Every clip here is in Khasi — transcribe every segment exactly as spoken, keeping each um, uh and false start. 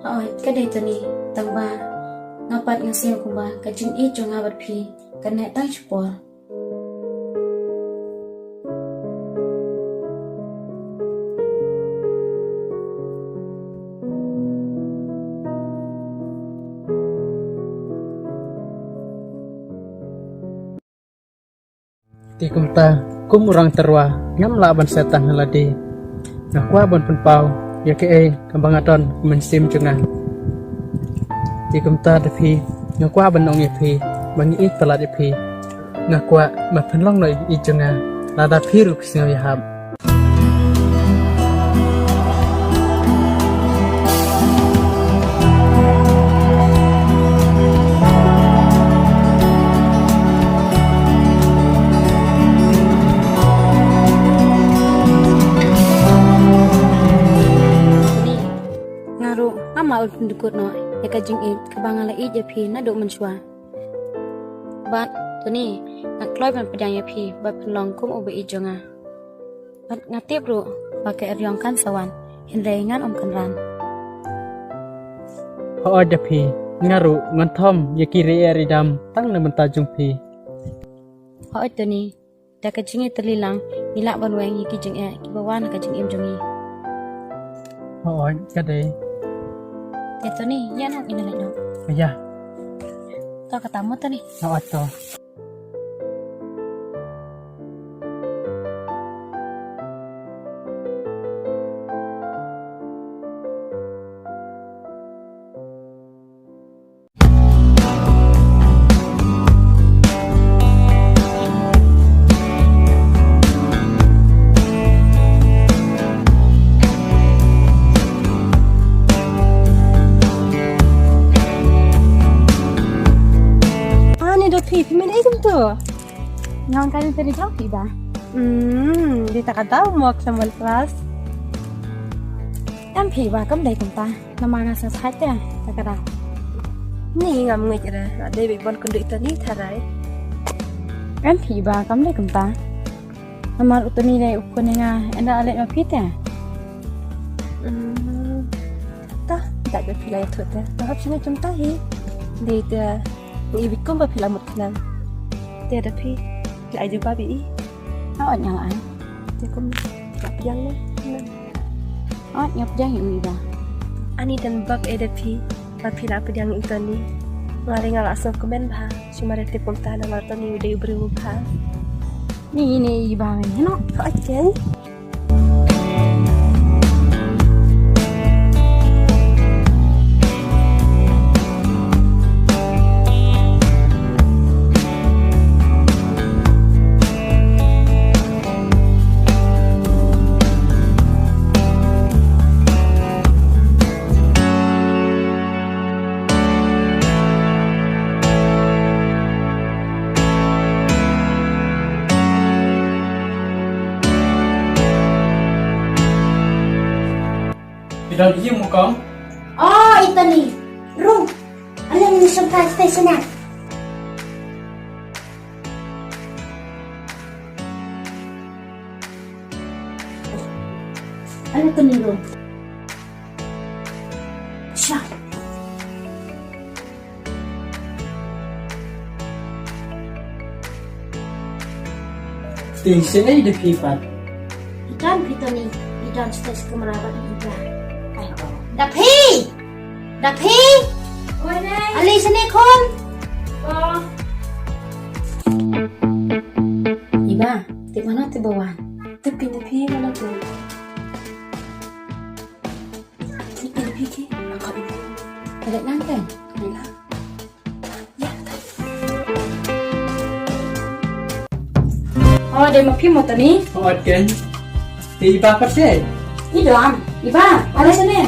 Hooid, ka dei Tony, tang ba nga pat nga sngew kumba ka jingïeit jong nga bad phi kan neh tang shipor. Te kumta, kum u rang tyrwa, ngam lah ban sah tang ha lade. Nga kwah ban pynpaw ïa kaei kaba nga don ha mynsiem jong nga. Te kumta da phi, nga kwah ban ong ïa phi ba nga ïeit palat ïa phi. Nga kwah ba phin long noh ïeit jong nga, lada phi ruh phi sngew ïahap. Nga ruh ngam lah ban pyndukut noh ïa ka jingïeit kaba nga la ïeit ïa phi naduh mynshuwa. Bad Tony, nga kloi ban pdiang ïa phi ba phin long kum uba ïeit jong nga. Bad nga tip ruh ba ka eriong kan sa wan, hynrei ngan ym kynran. Hooid da phi, nga ruh ngan thom ïa ki rieh rieh dam tang na bynta jong phi. Hooid Tony, da ka jingïatylli lang ngi lah ban weng ïa ki jingeh kiba wan ha ka jingim jong ngi. Hooid, ka dei. Te Tony, ïa nang ina leit noh. Ïa. To kata mo Tony. Hooid to. Ani da phi, phi myn ei kumto? Nga wan kane te da jong phi ba. Hmm, dei ta ka daw mo ka samal klas. Em phi ba kam dei kumta. Namar nga sa thait te ta ka daw. Ni ngam ngeit re, la dei ba i Bon kynduh ïa Tony tharai. Em phi ba kam dei kumta. Namar u Tony dei u khun ïa nga, ynda la leit ma phi te. Hmm. Ta, da ba phi la ïathuh te. Nga hap shu ngeit kumta hi. Dei te, ngi i bad kumba phi la mut khnang. Te da phi, phi la ai jubab ïa i? Hooid nga la ai. Te kum, la pdiang ne? Hooid nga pdiang ïa u i ba. Ani don bok eh da phi, ba phi la pdiang ïa u Tony. Nga lei nga la sngewkmen bha, shu mar te kumta namar Tony u dei u briew bha. Ni ni i ba ngi no. Hooid keiñ. Phi don ïing mo kong? Oh, i Tony. Rung. Ale ngin shong kai station na. Ale Tony rung. Sha. Te shane da phi pat? I don phi Tony, i don sha kamra bad i Eva. Ai, da phi! Da phi! Oi, Nai. Ale shane khun. Ko. Eva, tip mano te ba wan? Tip phi da phi mano te. Tip phi da phi ki. Ka dei nang kan? Ka dei nang. Oh, dei ma phi mo Tony? Oh, ken. Te i ba pat te? I don. I ba, ale shane.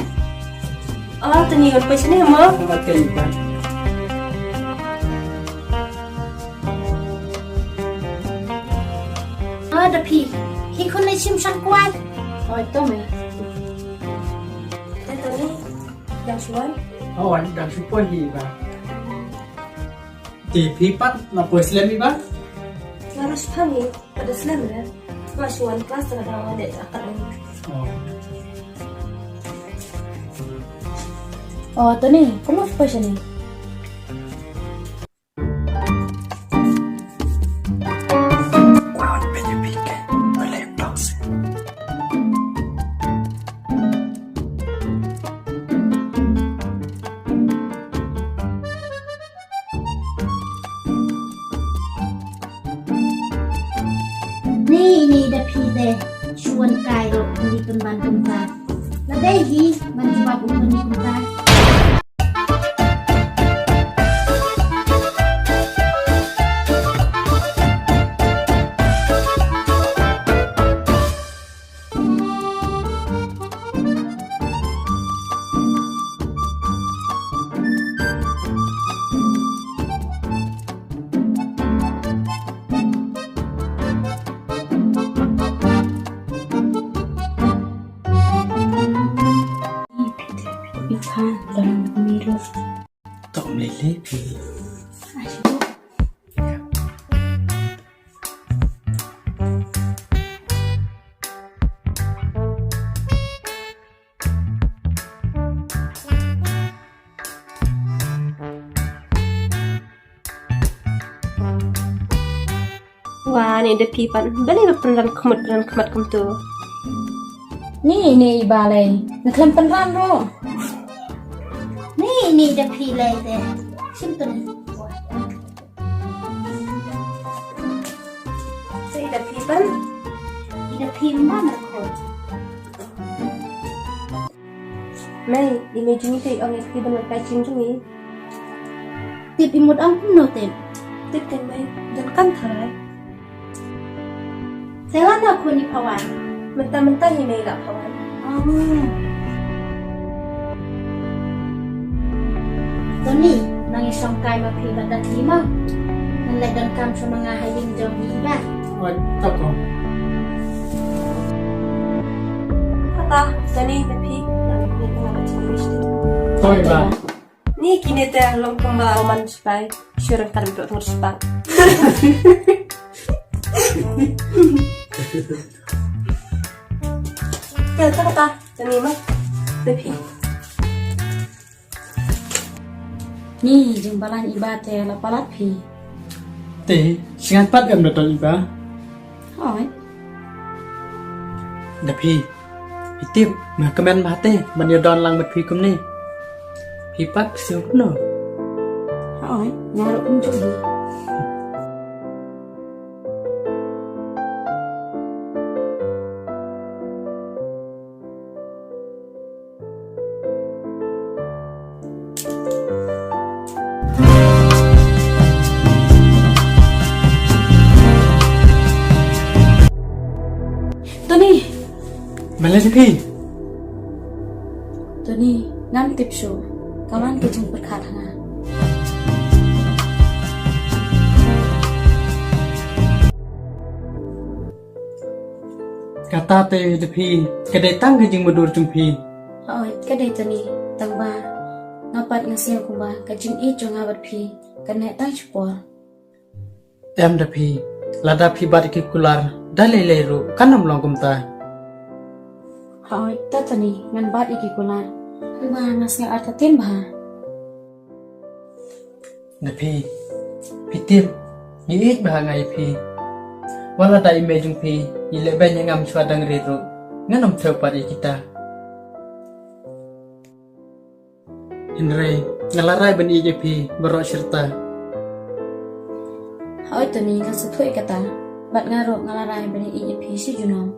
Oh, Tony, wan poi shane mo? Oh, ken i ba. Oh, da phi. Hi khun lei shim shang kwai. Oh, to me. Te Tony. Dang shu wan? Oh, wan, dang shu poi hi ba. Te phi pat la poi slem hi ba? Nga ruh shu pang hi, pat da slem re. Nga shu wan klas te nga dang wan dei akat lem. Oh. Oh, Tony, kumno phi poi shane? Ni, ni da phi te, shu wan kai ruh, ni pynban kumta. Lada hi, ban jubab u ni kumta. Tong lele phi. Wa, ni da phi pat. Balei ba pynran khmut, pynran khmat kumtu? Ni, ni i ba lei. Nga khlem pynran ruh. Ni, ni da phi lei te. Shim tu ni. Te i da phi pat. I da phi ma na khot. Mei, i mei jong ngi te i ong ïa phi ban wan kai jingim jong ngi. Tip i mut ong kumno tip? Tip te mei, donkam tharai. Te lano khun i phawan? Mynta mynta hi mei la phawan. Oh. Tony, nang ïa shong kai ma phi bad da phi ma. Ngan leit donkam sha ma nga ha ïing jong i ba. Oi, to ko. Kata, Tony, da phi. Nang ïa phi tengah ba chi ni. Oi ba. Ni kine te long kumba u man sipai, shu rangkat untuk tengah sipai. Te, te kata, te ni ma, te phi. Ni jingbalan iba te la palat phi. Te, sngewbha pat em da ton iba. Hoi. Da phi. Phi tip, nga kmen bha te, ban ïa don lang bad phi kumne. Phi pat phi sngewbha kumno? Hoi, nga ruh kumjuh hi. Tony. Balei phi? Tony, ngam tip shuh. Ka wan ka jingpyrkhat ha nga. Kata te da phi, ka dei tang ka jingmudui jong phi. Hooid, ka dei Tony, tang ba nga pat nga sngew kumba ka jingïeit jong nga bad phi kan neh tang shipor. Em da phi, lada phi bat ïa ki kular da lei lei ruh kan ym long kumta. Hooid, to Tony, ngan bat ïa ki kular. Kumba nga sngew artatien bha. Da phi, phi tip, ngi ïeit bha nga ïa phi. Wat lada i mei jong phi i leh beiñ ïa nga mynshuwa dang rit ruh, ngan ym thew pat ïa kita. Hynrei nga la rai ban ïeit ïa phi baroh shi rta. Hooid Tony, nga sngewthuh ïa kata. Bad nga ruh nga la rai ban ïeit ïa phi shi junom.